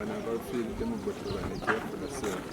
Bano abafiiriddemu bo tebanajja ssente.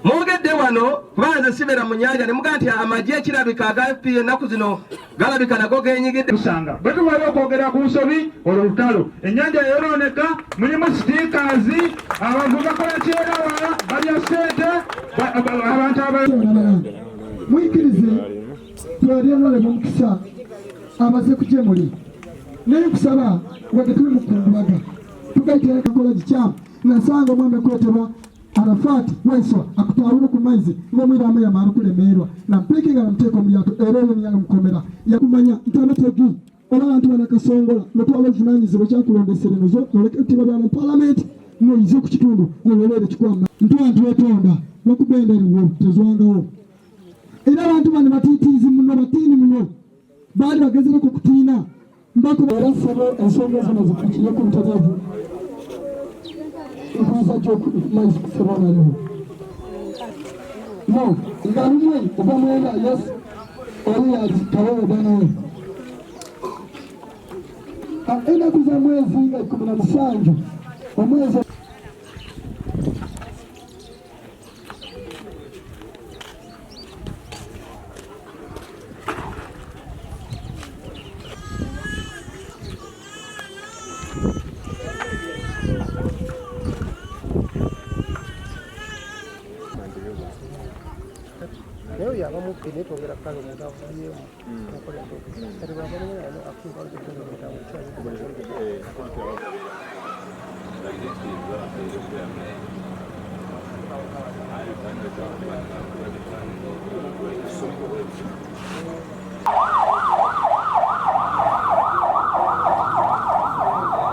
Mwogedde wano kuba nze sibeera mu nyanja ne mugaa nti amagye kirabika aga FPU ennaku zino galabika nago genyigidde. Tusanga bwe tumala okwogera ku nsobi olwo lutalo ennyanja yayonooneka, mulimu sitiikazi, abavubi bakola kyerawa, balya ssente abantu abalala. Muyikirize twalyenole mu mukisa abaze kuje muli naye nkusaba wadde tuli mu kukungubaga tugaitera kakola gikyamu nasanga omwami kwetebwa Arafat Waiswa akutawula ku maizi ng'omwiramu yamara kulemerwa nampikinga namuteeka omulyato era oyo niyanga mukomera yakumanya nti abategi oba abantu banakasongola notwala obuvunanyizibwa kyakulondesere nozo noleka ebitiibwa bya mu palamenti noyize ku kitundu nololeera ekikwama ntuwa ntwetonda nokubenda eriwo tezwangawo era abantu bano batiitiizi muno batiini muno baali bagezereko okutiina Mbako era ssebo ensonga zino zifikire ku butereevu nkuyiza gyomaizi ssebo naliwo no nga lumwe oba mwenda yes oli kawewe daniel enaku za mwezi nga 17 omwezi Naye oyo aba mubbi naye twongera kukala omuntu avubyemu okola entuufu kati bw'abamuwano afuuka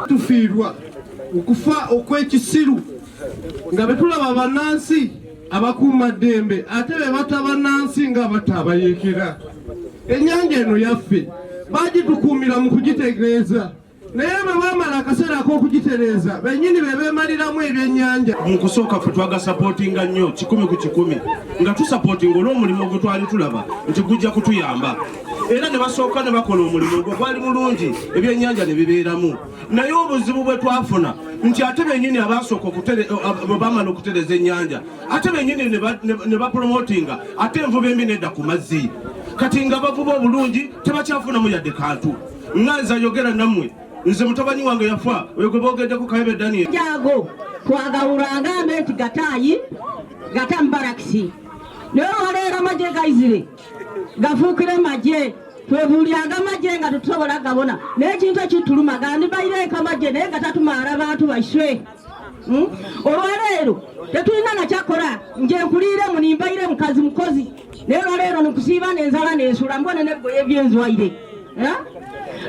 Tufiirwa okufa okw'ekisiru nga betulaba bannansi abakuumaddembe ate be bata bannansi nga batta abayeekera. Ennyanja eno yaffe bagitukuumira mu kugitegeeza, naye bwe bamala akaseera ak'okugitereeza bennyini be beemaliramu ebyennyanja. Mu kusooka ffe twagasapootinga nnyo 100 ku 100 nga tusapootinga olw'omulimu gwe twali tulaba nti gujja kutuyamba, era ne basooka ne bakola omulimu ogwo gwali mulungi, ebyennyanja ne bibeeramu. Naye obuzibu bwe twafuna nti ate bennyini abasooka bwe bamala okutereza ennyanja ate bennyini ne bapromotinga ate envuba embi nedda ku mazzi. Kati nga bavuba obulungi tebakyafunamu yadde kantu. Nga nze ayogera nammwe, nze mutabani wange yafa oyo gwe boogeddeko Kayebe Daniel. Jago twagawulanga nti gataayi gata mbarakisi naye olwaleero amagye gaizire gafuukire magye twebuulyaga amagye nga tetusobola gabona naye ekintu ekituluma gandibaireko amagye naye nga tatumaala bantu baiswe. Olwaleero tetulina nakyakola nje nkuliiremu nimbaire mukazi mukozi naye olwaleero nikusiiba nenzala nensula mbone nebgoye ebyenzwaire.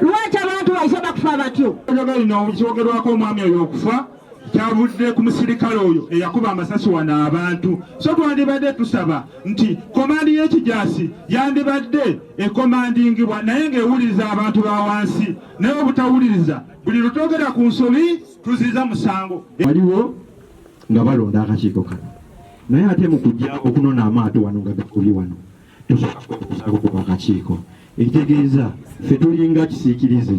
Lwaki abantu baiswe bakufa batyo? Lino kyogerwako omwami oyo okufa kyavudde ku musirikale oyo eyakuba amasasi wano abantu. So twandibadde tusaba nti komandi y'ekijaasi yandibadde ekomandingibwa naye ng'ewuliriza abantu ba wansi, naye obutawuliriza buli lutogera ku nsobi tuziza musango. Waliwo nga balonda akakiiko kano, naye ate mu kujja okunona amaato wano nga gakubye wano tusooka kuba akakiiko ekitegeeza ffe tulinga kisiikirize,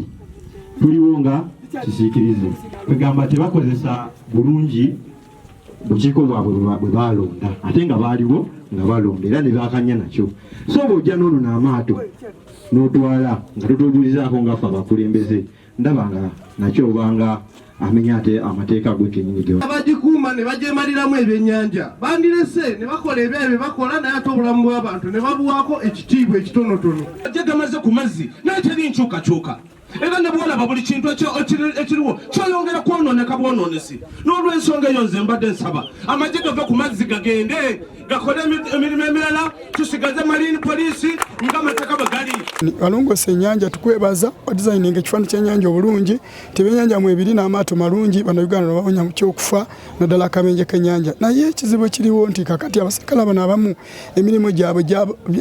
tuliwo nga kisiikirize, kwegamba tebakozesa bulungi bukiiko bwabwe bwe balonda, ate nga baaliwo nga balonda era ne bakanya nakyo. So bw'ojja n'onona amaato n'otwala nga totubuulizaako nga ffe abakulembeze, ndaba nga nakyo obanga amenya ate amateeka gwe kennyini ge. Abagikuuma ne bagyemaliramu ebyennyanja bandirese ne bakola ebyabwe bye bakola, naye ate obulamu bw'abantu ne babuwaako ekitiibwa ekitonotono. Amagye gamaze ku mazzi naye teri nkyukakyuka, era ne bw'olaba buli kintu ekiriwo kyeyongera kwonooneka bwonoonesi. N'olw'ensonga eyo nze mbadde nsaba amagye gave ku mazzi gagende, gakole emirimu emirala, tusigaze marine police nga amateeka bwe gali. Walongoosa ennyanja, tukwebaza wadizayininga ekifaananyi ky'ennyanja obulungi, nti ebyennyanja mwebiri n'amaato malungi, Bannayuganda nebawonya mu kyokufa, naddala akabenje k'ennyanja. Naye ekizibu ekiriwo nti kakati abaserikale bano abamu emirimu gyabwe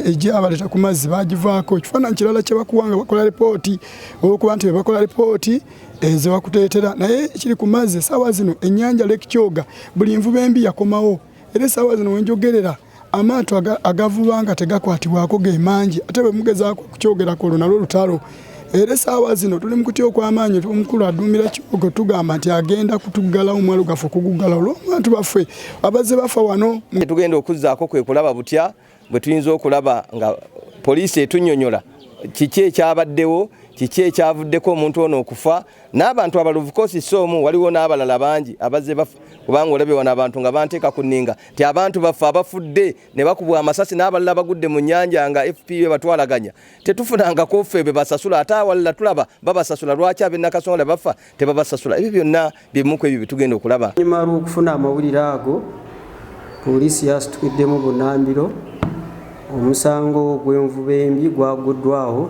egyabaleeta ku mazzi bagivaako. Ekifaananyi kirala kye bakuwa nga bakola lipooti, olwokuba nti bebakola lipooti ezebakuteetera, naye ekiri ku mazzi essaawa zino ennyanja Lake Kyoga buli nvuba embi yakomawo, era essaawa zino wenjogerera amaato agavuba nga tegakwatibwako ge mangi, ate bwe mugezaako okukyogerako olwo nalwo lutalo. Era essaawa zino tuli mu kutya okw'amaanyi. Omukulu aduumira Kyogo tugamba nti agenda kutuggalawo omwalo gwaffe okuguggala olw'abantu baffe abazze bafa wano. Tugenda okuzzaako kwe kulaba butya bwe tuyinza okulaba nga poliisi etunnyonnyola kiki ekyabaddewo, kiki ekyavuddeko omuntu ono okufa n'abantu abalala. Of course si omu, waliwo n'abalala bangi abazze bafa, kubanga olabye wano abantu nga banteeka ku nninga nti abantu baffe abafudde ne bakubwa amasasi n'abalala bagudde mu nnyanja nga FPU batwalaganya, tetufunangako ffe be basasula, ate awalala tulaba babasasula. Lwaki ab'e Nakasongola bafa tebabasasula? Ebyo byonna byebimu ku ebyo bye tugenda okulaba. Oluvannyuma lw'okufuna amawulire ago, poliisi yasitukiddemu bunnambiro. Omusango gw'envuba embi gwaguddwawo,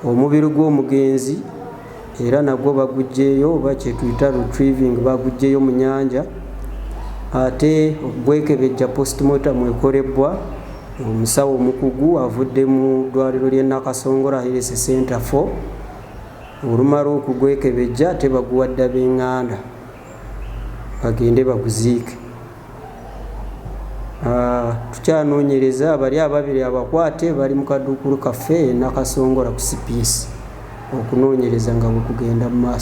omubiri gw'omugenzi era nagwo baguggyeyo, oba kyetuyita retrieving, baguggyeyo mu nnyanja, ate ogwekebejja postmortem ekolebwa omusawo omukugu avudde mu ddwaliro ly'e Nakasongola Health Center 4. Olumala okugwekebejja, ate baguwadde ab'eŋŋanda bagende baguziike. Tukyanoonyereza bali ababiri abakwate bali mu kaduukulu kaffe e Nakasongola ku CPS, okunoonyereza nga bwe kugenda mu maaso.